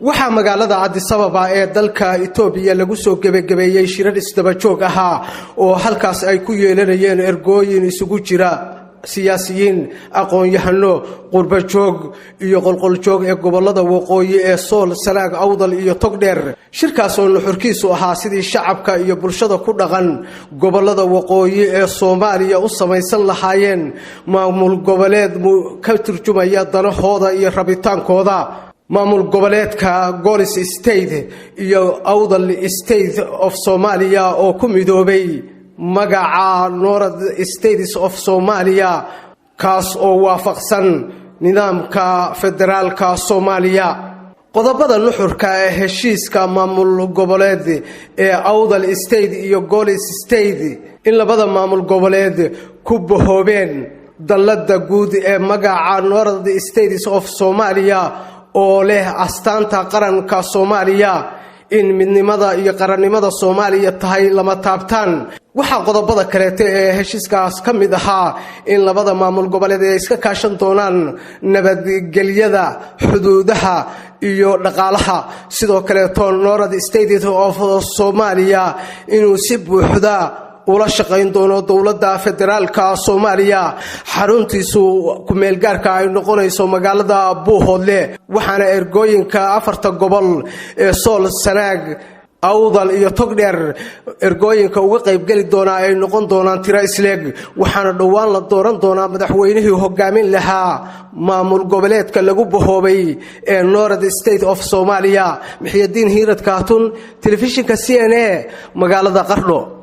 Waxaa magaalada Addis Ababa ee dalka Itoobiya lagu soo gebagabeeyey shirar isdaba joog ahaa oo halkaas ay ku yeelanayeen ergooyin isugu jira siyaasiyiin, aqoon-yahano, qurbajoog iyo qolqoljoog ee gobolada waqooyi ee Sool, Sanaag, Awdal iyo Togdheer. Shirkaas oo nuxurkiisu ahaa sidii shacabka iyo bulshada ku dhaqan gobolada waqooyi ee Soomaaliya u samaysan lahaayeen maamul goboleed ka turjumaya danahooda iyo rabitaankooda, maamul goboleedka Golis State iyo Awdal State of Soomaaliya oo ku midoobay magaca North States of Soomaaliya, kaas oo waafaqsan nidaamka federaalka Soomaaliya. Qodobada nuxurka ee heshiiska maamul goboleed ee Awdal State iyo Golis State, in labada maamul goboleed ku bahoobeen dallada guud ee magaca North States of Soomaaliya oo leh astaanta qaranka Soomaaliya, in midnimada iyo qarannimada Soomaaliya tahay lama taabtaan. Waxaa qodobada kaleete ee heshiiskaas ka mid ahaa in labada maamul goboleed ay iska kaashan doonaan nabadgelyada, xuduudaha iyo dhaqaalaha. Sidoo kaleeto, North State of Soomaaliya inuu si buuxda ula shaqayn doono dowladda federaalka Soomaaliya, xaruntiisu ku-meelgaarka ay noqonayso magaalada Buuhoodle. Waxaana ergooyinka afarta gobol ee Sool, Sanaag, Awdal iyo Togdheer ergooyinka uga qaybgeli doonaa ay noqon doonaan tiro isleeg. Waxaana dhowaan la dooran doonaa madaxweynihii hogaamin lahaa maamul goboleedka lagu bahoobay ee North State of Soomaaliya. Maxyadiin Hiirad Kaatun, telefishinka CNA, magaalada Qardho.